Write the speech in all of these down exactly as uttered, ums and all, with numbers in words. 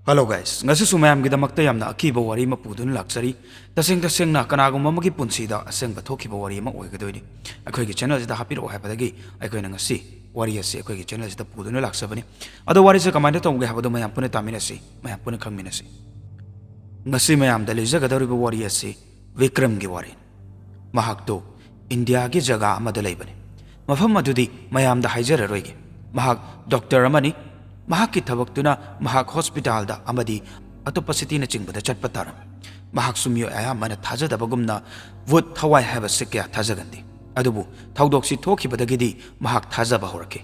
Hello guys, ꯉꯁꯤꯁꯨ ꯃꯌꯥꯝꯒꯤꯗꯃꯛꯇ ꯌꯥꯝꯅ ꯑꯀꯤꯕ ꯋꯥꯔꯤ ꯑꯃ ꯄꯨꯗꯨꯅ ꯂꯥꯛꯆꯔꯤ꯫ ꯇꯁꯦꯡ ꯇꯁꯦꯡꯅ ꯀꯅꯥꯒꯨꯝꯕ ꯑꯃꯒꯤ ꯄꯨꯟꯁꯤꯗ ꯑꯁꯦꯡꯕ ꯊꯣꯛꯈꯤꯕ ꯋꯥꯔꯤ ꯑꯃ ꯑꯣꯏꯒꯗꯣꯏꯅꯤ꯫ ꯑꯩꯈꯣꯏꯒꯤ ꯆꯦꯅꯦꯜꯁꯤꯗ ꯍꯥꯞꯄꯤꯔꯛꯑꯣ ꯍꯥꯏꯕꯗꯒꯤ ꯑꯩꯈꯣꯏꯅ ꯉꯁꯤ ꯋꯥꯔꯤ ꯑꯁꯤ ꯑꯩꯈꯣꯏꯒꯤ ꯆꯦꯅꯦꯜꯁꯤꯗ ꯄꯨꯗꯨꯅ ꯂꯥꯛꯆꯕꯅꯤ꯫ ꯑꯗꯣ ꯋꯥꯔꯤꯁꯦ ꯀꯃꯥꯏꯅ ꯇꯧꯒꯦ ꯍꯥꯏꯕꯗꯣ ꯃꯌꯥꯝ ꯄꯨꯟꯅ ꯇꯥꯃꯤꯟꯅꯁꯤ, ꯃꯌꯥꯝ ꯄꯨꯟꯅ ꯈꯪꯃꯤꯟꯅꯁꯤ꯫ ꯉꯁꯤ ꯃꯌꯥꯝꯗ ꯂꯤꯖꯒꯗꯧꯔꯤꯕ ꯋꯥꯔꯤ ꯑꯁꯤ ꯕꯤꯀ꯭ꯔꯝꯒꯤ ꯋꯥꯔꯤꯅꯤ꯫ ꯃꯍꯥꯛꯇꯨ ꯏꯟꯗꯤꯌꯥꯒꯤ ꯖꯒꯥ ꯑꯃꯗ ꯂꯩꯕꯅꯤ꯫ ꯃꯐꯝ ꯑꯗꯨꯗꯤ ꯃꯌꯥꯝꯗ ꯍꯥꯏꯖꯔꯔꯣꯏꯒꯦ꯫ ꯃꯍꯥꯛ ꯗꯣꯛꯇꯔ ꯑꯃꯅꯤ꯫ ꯃꯍꯥꯛꯀꯤ ꯊꯕꯛꯇꯨꯅ ꯃꯍꯥꯛ ꯍꯣꯁꯄꯤꯇꯥꯜꯗ ꯑꯃꯗꯤ ꯑꯇꯣꯞꯄ ꯁꯤꯇꯤꯅꯆꯤꯡꯕꯗ ꯆꯠꯄ ꯇꯥꯔꯝꯃꯤ꯫ ꯃꯍꯥꯛꯁꯨ ꯃꯤꯑꯣꯏ ꯑꯌꯥꯝꯕꯅ ꯊꯥꯖꯗꯕꯒꯨꯝꯅ ꯚꯨꯠ ꯊꯋꯥꯏ ꯍꯥꯏꯕꯁꯤ ꯀꯌꯥ ꯊꯥꯖꯒꯟꯗꯦ꯫ ꯑꯗꯨꯕꯨ ꯊꯧꯗꯣꯛꯁꯤ ꯊꯣꯛꯈꯤꯕꯗꯒꯤꯗꯤ ꯃꯍꯥꯛ ꯊꯥꯖꯕ ꯍꯧꯔꯛꯈꯤ꯫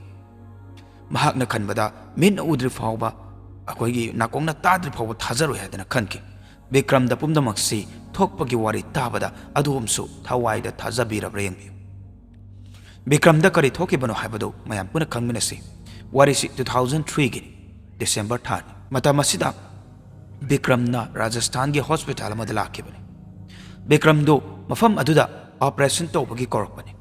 ꯃꯍꯥꯛꯅ ꯈꯟꯕꯗ ꯃꯤꯠꯅ ꯎꯗ꯭ꯔꯤ ꯐꯥꯎꯕ, ꯑꯩꯈꯣꯏꯒꯤ ꯅꯥꯀꯣꯡꯅ ꯇꯥꯗ꯭ꯔꯤ ꯐꯥꯎꯕ ꯊꯥꯖꯔꯣꯏ ꯍꯥꯏꯗꯅ ꯈꯟꯈꯤ꯫ ꯕꯤꯀ꯭ꯔꯝꯗ ꯄꯨꯝꯅꯃꯛꯁꯤ ꯊꯣꯛꯄꯒꯤ ꯋꯥꯔꯤ ꯇꯥꯕꯗ ꯑꯗꯣꯝꯁꯨ ꯊꯋꯥꯏꯗ ꯊꯥꯖꯕꯤꯔꯕ꯭ꯔꯥ ꯌꯦꯡꯕꯤꯌꯨ꯫ ꯕꯤꯀ꯭ꯔꯝꯗ ꯀꯔꯤ ꯊꯣꯛꯈꯤꯕꯅꯣ ꯍꯥꯏꯕꯗꯨ ꯃꯌꯥꯝ ꯄꯨꯟꯅ ꯈꯪꯃꯤꯟꯅꯁꯤ꯫ ꯋꯥꯔꯤꯁꯤ two thousand three Guinea, December ꯊꯥꯅꯤ꯫ ꯃꯇꯝ ꯑꯁꯤꯗ ꯕꯤꯀ꯭ꯔꯝꯅ ꯔꯥꯖꯁꯊꯥꯟꯒꯤ ꯍꯣꯁꯄꯤꯇꯥꯜ ꯑꯃꯗ ꯂꯥꯛꯈꯤꯕꯅꯤ꯫ ꯕꯤꯀ꯭ꯔꯝꯗꯨ ꯃꯐꯝ ꯑꯗꯨꯗ ꯑꯣꯄꯔꯦꯁꯟ ꯇꯧꯕꯒꯤ ꯀꯧꯔꯛꯄꯅꯤ꯫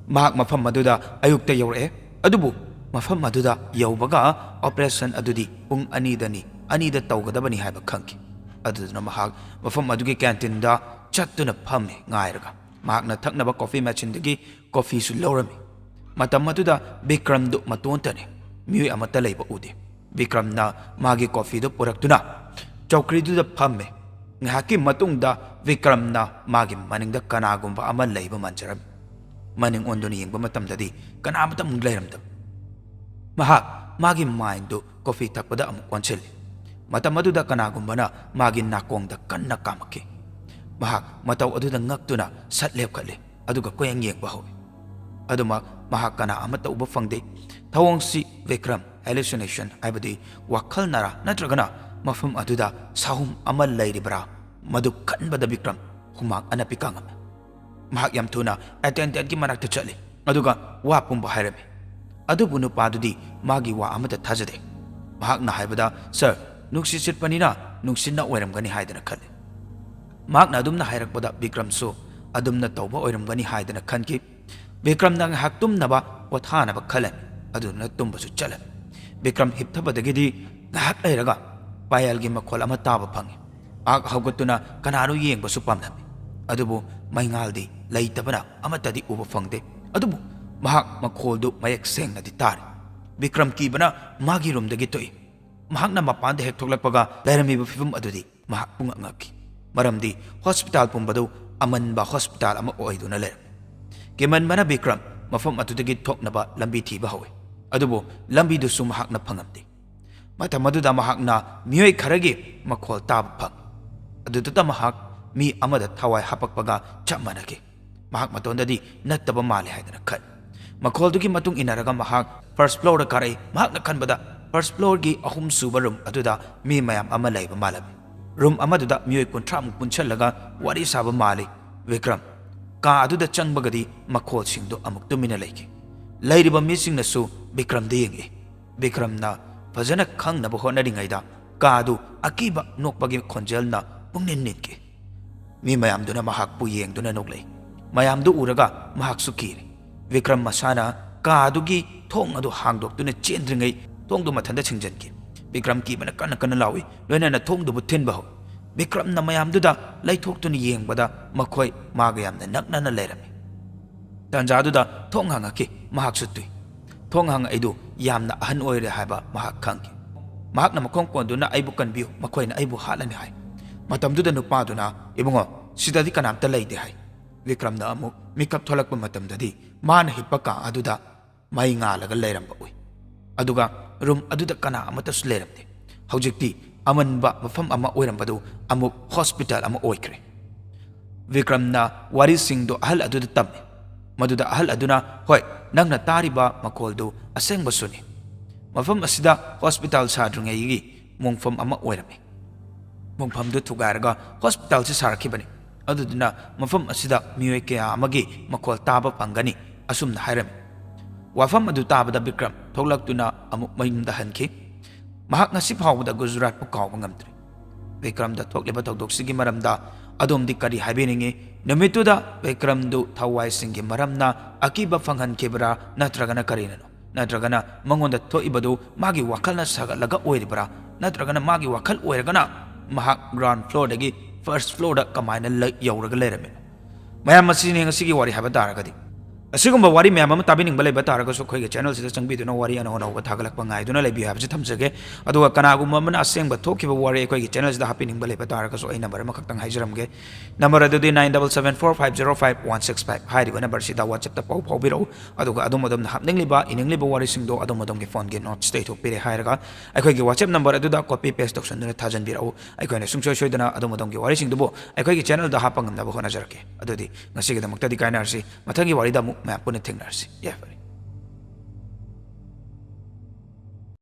ꯃꯍꯥꯛ ꯃꯐꯝ ꯑꯗꯨꯗ ꯑꯌꯨꯛꯇ ꯌꯧꯔꯛꯑꯦ, ꯑꯗꯨꯕꯨ ꯃꯐꯝ ꯑꯗꯨꯗ ꯌꯧꯕꯒ ꯑꯣꯄꯔꯦꯁꯟ ꯑꯗꯨꯗꯤ ꯄꯨꯡ ꯑꯅꯤꯗꯅꯤ, ꯑꯅꯤꯗ ꯇꯧꯒꯗꯕꯅꯤ ꯍꯥꯏꯕ ꯈꯪꯈꯤ꯫ ꯑꯗꯨꯗꯨꯅ ꯃꯍꯥꯛ ꯃꯐꯝ ꯑꯗꯨꯒꯤ ꯀꯦꯟꯇꯤꯟꯗ ꯆꯠꯇꯨꯅ ꯐꯝꯃꯤ ꯉꯥꯏꯔꯒ꯫ ꯃꯍꯥꯛꯅ ꯊꯛꯅꯕ ꯀꯣꯐꯤ ꯃꯦꯆꯤꯟꯗꯒꯤ ꯀꯣꯐꯤꯁꯨ ꯂꯧꯔꯝꯃꯤ꯫ ꯃꯇꯝ ꯑꯗꯨꯗ ꯕꯤꯀ꯭ꯔꯝꯗꯨ ꯃꯇꯣꯟꯇꯅꯤ, ꯃꯤꯑꯣꯏ ꯑꯃꯠꯇ ꯂꯩꯕ ꯎꯗꯦ꯫ ꯕꯤꯀ꯭ꯔꯝꯅ ꯃꯥꯒꯤ ꯀꯣꯐꯤꯗꯨ ꯄꯨꯔꯛꯇꯨꯅ ꯆꯧꯀ꯭ꯔꯤꯗꯨꯗ ꯐꯝꯃꯦ꯫ ꯉꯥꯏꯍꯥꯛꯀꯤ ꯃꯇꯨꯡꯗ ꯕꯤꯀ꯭ꯔꯝꯅ ꯃꯥꯒꯤ ꯃꯅꯤꯡꯗ ꯀꯅꯥꯒꯨꯝꯕ ꯑꯃ ꯂꯩꯕ ꯃꯥꯟꯖꯔꯝꯃꯤ꯫ ꯃꯅꯤꯡ ꯑꯣꯟꯗꯨꯅ ꯌꯦꯡꯕ ꯃꯇꯝꯗꯗꯤ ꯀꯅꯥ ꯑꯃꯠꯇ ꯑꯃꯨꯛ ꯂꯩꯔꯝꯗꯕ꯫ ꯃꯍꯥꯛ ꯃꯥꯒꯤ ꯃꯥꯏꯟꯗꯨ ꯀꯣꯐꯤ ꯊꯛꯄꯗ ꯑꯃꯨꯛ ꯑꯣꯟꯁꯤꯜꯂꯤ꯫ ꯃꯇꯝ ꯑꯗꯨꯗ ꯀꯅꯥꯒꯨꯝꯕꯅ ꯃꯥꯒꯤ ꯅꯥꯀꯣꯡꯗ ꯀꯟꯅ ꯀꯥꯝꯃꯛꯈꯤ꯫ ꯃꯍꯥꯛ ꯃꯇꯧ ꯑꯗꯨꯗ ꯉꯛꯇꯨꯅ ꯁꯠ ꯂꯦꯞꯈꯠꯂꯤ, ꯑꯗꯨꯒ ꯀꯣꯌꯦꯡ ꯌꯦꯡꯕ ꯍꯧꯏ꯫ ꯑꯗꯨꯃꯛ ꯃꯍꯥꯛ ꯀꯅꯥ ꯑꯃꯠꯇ ꯎꯕ ꯐꯪꯗꯦ꯫ ꯊꯧꯑꯣꯡꯁꯤ ꯕꯤꯀ꯭ꯔꯝ ꯍꯦꯂꯨꯁꯤꯅꯦꯁꯟ, ꯍꯥꯏꯕꯗꯤ ꯋꯥꯈꯜꯅꯔꯥ ꯅꯠꯇ꯭ꯔꯒꯅ ꯃꯐꯝ ꯑꯗꯨꯗ ꯁꯥꯍꯨꯝ ꯑꯃ ꯂꯩꯔꯤꯕ꯭ꯔꯥ, ꯃꯗꯨ ꯈꯟꯕꯗ ꯕꯤꯀ꯭ꯔꯝ ꯍꯨꯃꯥꯡ ꯑꯅꯞꯄꯤ ꯀꯥꯡꯉꯝꯃꯤ꯫ ꯃꯍꯥꯛ ꯌꯥꯝ ꯊꯨꯅ ꯑꯦꯇꯦꯟꯗꯦꯟꯠꯀꯤ ꯃꯅꯥꯛꯇ ꯆꯠꯂꯤ, ꯑꯗꯨꯒ ꯋꯥ ꯄꯨꯝꯕ ꯍꯥꯏꯔꯝꯃꯤ꯫ ꯑꯗꯨꯕꯨ ꯅꯨꯄꯥꯗꯨꯗꯤ ꯃꯥꯒꯤ ꯋꯥ ꯑꯃꯠꯇ ꯊꯥꯖꯗꯦ꯫ ꯃꯍꯥꯛꯅ ꯍꯥꯏꯕꯗ, "ꯁꯔ, ꯅꯨꯡꯁꯤꯠ ꯁꯤꯠꯄꯅꯤꯅ ꯅꯨꯡꯁꯤꯠꯅ ꯑꯣꯏꯔꯝꯒꯅꯤ" ꯍꯥꯏꯗꯅ ꯈꯜꯂꯤ꯫ ꯃꯍꯥꯛꯅ ꯑꯗꯨꯝꯅ ꯍꯥꯏꯔꯛꯄꯗ ꯕꯤꯀ꯭ꯔꯝꯁꯨ ꯑꯗꯨꯝꯅ ꯇꯧꯕ ꯑꯣꯏꯔꯝꯒꯅꯤ ꯍꯥꯏꯗꯅ ꯈꯟꯈꯤ꯫ ꯕꯤꯀ꯭ꯔꯝꯅ ꯉꯥꯏꯍꯥꯛ ꯇꯨꯝꯅꯕ, ꯄꯣꯊꯥꯅꯕ ꯈꯜꯂꯝꯃꯤ꯫ ꯑꯗꯨꯗꯨꯅ ꯇꯨꯝꯕꯁꯨ ꯆꯠꯂꯝꯃꯤ꯫ ꯕꯤꯀ꯭ꯔꯝ ꯍꯤꯞꯊꯕꯗꯒꯤꯗꯤ ꯉꯥꯏꯍꯥꯛ ꯂꯩꯔꯒ ꯄꯥꯌꯦꯜꯒꯤ ꯃꯈꯣꯜ ꯑꯃ ꯇꯥꯕ ꯐꯪꯉꯤ꯫ ꯃꯍꯥꯛ ꯍꯧꯒꯠꯇꯨꯅ ꯀꯅꯥꯅꯣ ꯌꯦꯡꯕꯁꯨ ꯄꯥꯝꯂꯝꯃꯤ꯫ ꯑꯗꯨꯕꯨ ꯃꯩꯉꯥꯜꯗꯤ ꯂꯩꯇꯕꯅ ꯑꯃꯠꯇꯗꯤ ꯎꯕ ꯐꯪꯗꯦ꯫ ꯑꯗꯨꯕꯨ ꯃꯍꯥꯛ ꯃꯈꯣꯜꯗꯨ ꯃꯌꯦꯛ ꯁꯦꯡꯅꯗꯤ ꯇꯥꯔꯤ꯫ ꯕꯤꯀ꯭ꯔꯝ ꯀꯤꯕꯅ ꯃꯥꯒꯤ ꯔꯨꯝꯗꯒꯤ ꯊꯣꯛꯏ꯫ ꯃꯍꯥꯛꯅ ꯃꯄꯥꯟꯗ ꯍꯦꯛ ꯊꯣꯛꯂꯛꯄꯒ ꯂꯩꯔꯝꯃꯤꯕ ꯐꯤꯕꯝ ꯑꯗꯨꯗꯤ ꯃꯍꯥꯛ ꯄꯨꯡꯉꯛ ꯉꯛꯈꯤ꯫ ꯃꯔꯝꯗꯤ ꯍꯣꯁꯄꯤꯇꯥꯜ ꯄꯨꯝꯕꯗꯨ ꯑꯃꯟꯕ ꯍꯣꯁꯄꯤꯇꯥꯜ ꯑꯃ ꯑꯣꯏꯗꯨꯅ ꯂꯩꯔꯝꯃꯤ꯫ ꯀꯤꯃꯟꯕꯅ ꯕꯤꯀ꯭ꯔꯝ ꯃꯐꯝ ꯑꯗꯨꯗꯒꯤ ꯊꯣꯛꯅꯕ ꯂꯝꯕꯤ ꯊꯤꯕ ꯍꯧꯏ꯫ ꯑꯗꯨꯕꯨ ꯂꯝꯕꯤꯗꯨꯁꯨ ꯃꯍꯥꯛꯅ ꯐꯪꯉꯝꯗꯦ꯫ ꯃꯇꯝ ꯑꯗꯨꯗ ꯃꯍꯥꯛꯅ ꯃꯤꯑꯣꯏ ꯈꯔꯒꯤ ꯃꯈꯣꯜ ꯇꯥꯕ ꯐꯪꯉꯤ꯫ ꯑꯗꯨꯗꯇ ꯃꯍꯥꯛ ꯃꯤ ꯑꯃꯗ ꯊꯋꯥꯏ ꯍꯥꯄꯛꯄꯒ ꯆꯞ ꯃꯥꯟꯅꯈꯤ꯫ ꯃꯍꯥꯛ ꯃꯇꯣꯟꯗꯗꯤ ꯅꯠꯇꯕ ꯃꯥꯜꯂꯦ ꯍꯥꯏꯗꯅ ꯈꯟ꯫ ꯃꯈꯣꯜꯗꯨꯒꯤ ꯃꯇꯨꯡ ꯏꯟꯅꯔꯒ ꯃꯍꯥꯛ ꯐꯥꯔꯁ ꯐ꯭ꯂꯣꯔꯗ ꯀꯥꯔꯛꯏ꯫ ꯃꯍꯥꯛꯅ ꯈꯟꯕꯗ ꯐꯥꯔꯁ ꯐ꯭ꯂꯣꯔꯒꯤ ꯑꯍꯨꯝꯁꯨꯕ ꯔꯨꯝ ꯑꯗꯨꯗ ꯃꯤ ꯃꯌꯥꯝ ꯑꯃ ꯂꯩꯕ ꯃꯥꯜꯂꯝꯃꯤ꯫ ꯔꯨꯝ ꯑꯃꯗꯨꯗ ꯃꯤꯑꯣꯏ ꯀꯨꯟꯊ꯭ꯔꯥꯃꯨꯛ ꯄꯨꯟꯁꯤꯜꯂꯒ ꯋꯥꯔꯤ ꯁꯥꯕ ꯃꯥꯜꯂꯤ꯫ ꯕꯤꯀ꯭ꯔꯝ ꯀꯥ ꯑꯗꯨꯗ ꯆꯪꯕꯒꯗꯤ ꯃꯈꯣꯜꯁꯤꯡꯗꯨ ꯑꯃꯨꯛ ꯇꯨꯃꯤꯟꯅ ꯂꯩꯈꯤ꯫ ꯂꯩꯔꯤꯕ ꯃꯤꯁꯤꯡꯅꯁꯨ ꯕꯤꯀ꯭ꯔꯝꯗ ꯌꯦꯡꯏ꯫ ꯕꯤꯀ꯭ꯔꯝꯅ ꯐꯖꯅ ꯈꯪꯅꯕ ꯍꯣꯠꯅꯔꯤꯉꯩꯗ ꯀꯥ ꯑꯗꯨ ꯑꯀꯤꯕ ꯅꯣꯛꯄꯒꯤ ꯈꯣꯟꯖꯦꯜꯅ ꯄꯨꯡꯅꯤꯟ ꯅꯤꯟꯈꯤ꯫ ꯃꯤ ꯃꯌꯥꯝꯗꯨꯅ ꯃꯍꯥꯛꯄꯨ ꯌꯦꯡꯗꯨꯅ ꯅꯣꯛꯂꯛꯏ꯫ ꯃꯌꯥꯝꯗꯨ ꯎꯔꯒ ꯃꯍꯥꯛꯁꯨ ꯀꯤꯔꯦ꯫ ꯕꯤꯀ꯭ꯔꯝ ꯃꯁꯥꯅ ꯀꯥ ꯑꯗꯨꯒꯤ ꯊꯣꯡ ꯑꯗꯨ ꯍꯥꯡꯗꯣꯛꯇꯨꯅ ꯆꯦꯟꯗ꯭ꯔꯤꯉꯩ ꯊꯣꯡꯗꯨ ꯃꯊꯟꯇ ꯁꯤꯡꯖꯟꯈꯤ꯫ ꯕꯤꯀ꯭ꯔꯝ ꯀꯤꯕꯅ ꯀꯟꯅ ꯀꯟꯅ ꯂꯥꯎꯏ, ꯂꯣꯏꯅꯅ ꯊꯣꯡꯗꯨꯕꯨ ꯊꯤꯟꯕ ꯍꯧꯏ꯫ ꯕꯤꯀ꯭ꯔꯝꯅ ꯃꯌꯥꯝꯗꯨꯗ ꯂꯩꯊꯣꯛꯇꯨꯅ ꯌꯦꯡꯕꯗ ꯃꯈꯣꯏ ꯃꯥꯒ ꯌꯥꯝꯅ ꯅꯛꯅꯅ ꯂꯩꯔꯝꯃꯤ꯫ ꯇꯥꯟꯖꯥꯗꯨꯗ ꯊꯣꯡ ꯍꯥꯡꯉꯛꯈꯤ꯫ ꯃꯍꯥꯛꯁꯨ ꯇꯨꯏ꯫ ꯊꯣꯡ ꯍꯥꯡꯉꯛꯏꯗꯨ ꯌꯥꯝꯅ ꯑꯍꯟ ꯑꯣꯏꯔꯦ ꯍꯥꯏꯕ ꯃꯍꯥꯛ ꯈꯪꯈꯤ꯫ ꯃꯍꯥꯛꯅ ꯃꯈꯣꯡ ꯀꯣꯟꯗꯨꯅ, "ꯑꯩꯕꯨ ꯀꯟꯕꯤꯌꯨ, ꯃꯈꯣꯏꯅ ꯑꯩꯕꯨ ꯍꯥꯠꯂꯅꯤ" ꯍꯥꯏ꯫ ꯃꯇꯝꯗꯨꯗ ꯅꯨꯄꯥꯗꯨꯅ, "ꯏꯕꯨꯡꯉꯣ, ꯁꯤꯗꯗꯤ ꯀꯅꯥꯝꯇ ꯂꯩꯇꯦ" ꯍꯥꯏ꯫ ꯕꯤꯀ꯭ꯔꯝꯅ ꯑꯃꯨꯛ ꯃꯤꯀꯞ ꯊꯣꯛꯂꯛꯄ ꯃꯇꯝꯗꯗꯤ ꯃꯥꯅ ꯍꯤꯞꯄ ꯀꯥ ꯑꯗꯨꯗ ꯃꯩ ꯉꯥꯜꯂꯒ ꯂꯩꯔꯝꯕ ꯎꯏ꯫ ꯑꯗꯨꯒ ꯔꯨꯝ ꯑꯗꯨꯗ ꯀꯅꯥ ꯑꯃꯠꯇꯁꯨ ꯂꯩꯔꯝꯗꯦ꯫ ꯍꯧꯖꯤꯛꯇꯤ ꯑꯃꯟꯕ ꯃꯐꯝ ꯑꯃ ꯑꯣꯏꯔꯝꯕꯗꯨ ꯑꯃꯨꯛ ꯍꯣꯁꯄꯤꯇꯥꯜ ꯑꯃ ꯑꯣꯏꯈ꯭ꯔꯦ꯫ ꯕꯤꯀ꯭ꯔꯝꯅ ꯋꯥꯔꯤꯁꯤꯡꯗꯨ ꯑꯍꯜ ꯑꯗꯨꯗ ꯇꯝꯃꯤ꯫ ꯃꯗꯨꯗ ꯑꯍꯜ ꯑꯗꯨꯅ, "ꯍꯣꯏ, ꯅꯪꯅ ꯇꯥꯔꯤꯕ ꯃꯈꯣꯜꯗꯨ ꯑꯁꯦꯡꯕꯁꯨꯅꯤ꯫ ꯃꯐꯝ ꯑꯁꯤꯗ ꯍꯣꯁꯄꯤꯇꯥꯜ ꯁꯥꯗ꯭ꯔꯤꯉꯩꯒꯤ ꯃꯣꯡꯐꯝ ꯑꯃ ꯑꯣꯏꯔꯝꯃꯤ꯫ ꯃꯣꯡꯐꯝꯗꯨ ꯊꯨꯒꯥꯏꯔꯒ ꯍꯣꯁꯄꯤꯇꯥꯜꯁꯤ ꯁꯥꯔꯛꯈꯤꯕꯅꯤ꯫ ꯑꯗꯨꯗꯨꯅ ꯃꯐꯝ ꯑꯁꯤꯗ ꯃꯤꯑꯣꯏ ꯀꯌꯥ ꯑꯃꯒꯤ ꯃꯈꯣꯜ ꯇꯥꯕ ꯐꯪꯒꯅꯤ", ꯑꯁꯨꯝꯅ ꯍꯥꯏꯔꯝꯃꯤ꯫ ꯋꯥꯐꯝ ꯑꯗꯨ ꯇꯥꯕꯗ ꯕꯤꯀ꯭ꯔꯝ ꯊꯣꯛꯂꯛꯇꯨꯅ ꯑꯃꯨꯛ ꯃꯌꯨꯝꯗ ꯍꯟꯈꯤ꯫ ꯃꯍꯥꯛ ꯉꯁꯤ ꯐꯥꯎꯕꯗ ꯒꯨꯖꯔꯥꯠꯄꯨ ꯀꯥꯎꯕ ꯉꯝꯗ꯭ꯔꯤ꯫ ꯕꯤꯀ꯭ꯔꯝꯗ ꯊꯣꯛꯂꯤꯕ ꯊꯧꯗꯣꯛꯁꯤꯒꯤ ꯃꯔꯝꯗ ꯑꯗꯣꯝꯗꯤ ꯀꯔꯤ ꯍꯥꯏꯕꯤꯅꯤꯡꯏ? ꯅꯨꯃꯤꯠꯇꯨꯗ ꯕꯤꯀ꯭ꯔꯝꯗꯨ ꯊꯋꯥꯏꯁꯤꯡꯒꯤ ꯃꯔꯝꯅ ꯑꯀꯤꯕ ꯐꯪꯍꯟꯈꯤꯕ꯭ꯔꯥ, ꯅꯠꯇ꯭ꯔꯒꯅ ꯀꯔꯤꯅꯅꯣ? ꯅꯠꯇ꯭ꯔꯒꯅ ꯃꯉꯣꯟꯗ ꯊꯣꯛꯏꯕꯗꯨ ꯃꯥꯒꯤ ꯋꯥꯈꯜꯅ ꯁꯥꯒꯠꯂꯒ ꯑꯣꯏꯔꯤꯕ꯭ꯔꯥ? ꯅꯠꯇ꯭ꯔꯒꯅ ꯃꯥꯒꯤ ꯋꯥꯈꯜ ꯑꯣꯏꯔꯒꯅ ꯃꯍꯥꯛ ground floorꯗꯒꯤ first floorꯗ ꯀꯃꯥꯏꯅ ꯂꯩ-, ꯌꯧꯔꯒ ꯂꯩꯔꯝꯃꯤꯅꯣ? ꯃꯌꯥꯝ, ꯃꯁꯤꯅꯤ ꯉꯁꯤꯒꯤ ꯋꯥꯔꯤ ꯍꯥꯏꯕ ꯇꯥꯔꯒꯗꯤ꯫ ꯑꯁꯤꯒꯨꯝꯕ ꯋꯥꯔꯤ ꯃꯌꯥꯝ ꯑꯃ ꯇꯥꯕꯤꯅꯤꯡꯕ ꯂꯩꯕ ꯇꯥꯔꯒꯁꯨ ꯑꯩꯈꯣꯏꯒꯤ channelꯁꯤꯗ ꯆꯪꯕꯤꯗꯨꯅ ꯋꯥꯔꯤ ꯑꯅꯧ ꯑꯅꯧꯕ ꯊꯥꯒꯠꯂꯛꯄ ꯉꯥꯏꯗꯨꯅ ꯂꯩꯕꯤꯌꯨ ꯍꯥꯏꯕꯁꯤ ꯊꯝꯖꯒꯦ꯫ ꯑꯗꯨꯒ ꯀꯅꯥꯒꯨꯝꯕ ꯑꯃꯅ ꯑꯁꯦꯡꯕ ꯊꯣꯛꯈꯤꯕ ꯋꯥꯔꯤ ꯑꯩꯈꯣꯏꯒꯤ channelꯁꯤꯗ ꯍꯥꯞꯄꯤꯅꯤꯡꯕ ꯂꯩꯕ ꯇꯥꯔꯒꯁꯨ ꯑꯩ number ꯑꯃꯈꯛꯇꯪ ꯍꯥꯏꯖꯔꯝꯒꯦ꯫ Number ꯑꯗꯨꯗꯤ nine double seven four five zero five one six five꯫ ꯍꯥꯏꯔꯤꯕ numberꯁꯤꯗ WhatsAppꯇ ꯄꯥꯎ ꯐꯥꯎꯕꯤꯔꯛꯎ꯫ ꯑꯗꯨꯒ ꯑꯗꯣꯝ ꯑꯗꯣꯝꯅ ꯍꯥꯞꯅꯤꯡꯂꯤꯕ, ꯏꯅꯤꯡꯂꯤꯕ ꯋꯥꯔꯤꯁꯤꯡꯗꯣ ꯑꯗꯣꯝ ꯑꯗꯣꯝꯒꯤ phoneꯒꯤ notesꯇ ꯏꯊꯣꯛꯄꯤꯔꯦ ꯍꯥꯏꯔꯒ ꯑꯩꯈꯣꯏꯒꯤ WhatsApp number ꯑꯗꯨꯗ copy paste ꯇꯧꯁꯟꯗꯨꯅ ꯊꯥꯖꯟꯕꯤꯔꯛꯎ꯫ ꯑꯩꯈꯣꯏꯅ ꯁꯨꯡꯁꯣꯏ ꯁꯣꯏꯗꯅ ꯑꯗꯣꯝ ꯑꯗꯣꯝꯒꯤ ꯋꯥꯔꯤꯁꯤꯡꯗꯨꯕꯨ ꯑꯩꯈꯣꯏꯒꯤ channelꯗ ꯍꯥꯞꯄ ꯉꯝꯅꯕ ꯍꯣꯠꯅꯖꯔꯛꯀꯦ꯫ ꯑꯗꯨꯗꯤ ꯉꯁꯤꯒꯤꯗꯃꯛꯇꯗꯤ ꯀꯥꯏꯅꯔꯁꯤ꯫ ꯃꯊꯪꯒꯤ ꯋꯥꯔꯤꯗ ꯑꯃꯨꯛ ꯃꯌꯥꯝ ꯄꯨꯟꯅ ꯊꯦꯡꯅꯔꯁꯤ꯫ ꯌꯥꯏꯐꯔꯦ꯫